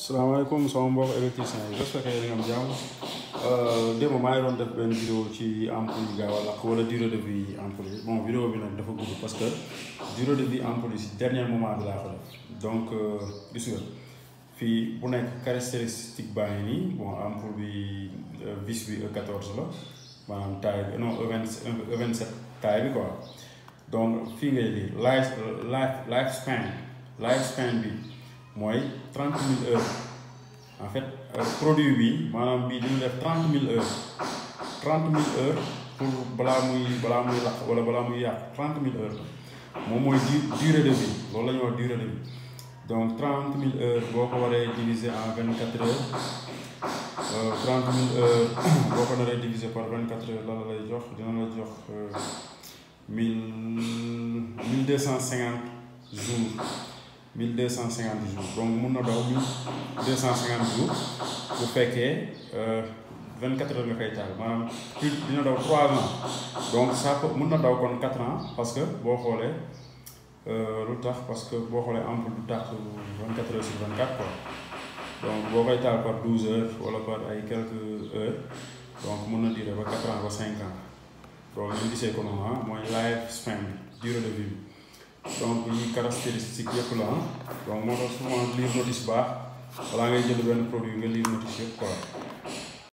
salaamaaleykum sama mbokk électricien yi j'espère que yéen a ngi am jàmm démb maa ngi doon def benn vidéo ci ampoule yi gaaw a lakk wala durée de vie yi ampoule yi bon vidéo bi nag dafa gudd parce que durée de vie ampoule yi si dernier moment bi laa ko def donc gis nga fii bu nekk caractéristique baa ngi nii bon ampoule bi vis bi E14 la maanaam taille bi non E27 taille bi quoi donc fii ngay lire lifespan bi mooy 30 000 heures en fait produit bi maanaam bii dina def 30 000 heures 30 000 heures pour balaa muy lakk wala balaa muy yàq 30 000 heures moom mooy durée de vie loolu la ñuy wax durée de vie donc 30 000 heures boo ko waree diviser en 24 heures 30 000 heures boo ko naree diviser par 24 heures la lay jox dina la jox 1250 jours. 1250 jours donc mun na daw 1250 jours bu fekkee 24 heures nga koy taal maanaam plus dina daw 3 ans donc ça peut mun na daw kon 4 ans parce que boo xoolee lu tax parce que boo xoolee ampoule du tàkk 24 heures sur 24 quoi donc boo koy taal par 12 heures wala par ay quelques heures donc mun na durer ba 4 ans ba 5 ans donc ñu gisee ko noonu mooy lifespan bi durée de vie bi. donc yi caractéristique yëpp la donc moo tax souvent lire notice baax balaa ngay jënd benn produit nga lire notice yëpp quoi.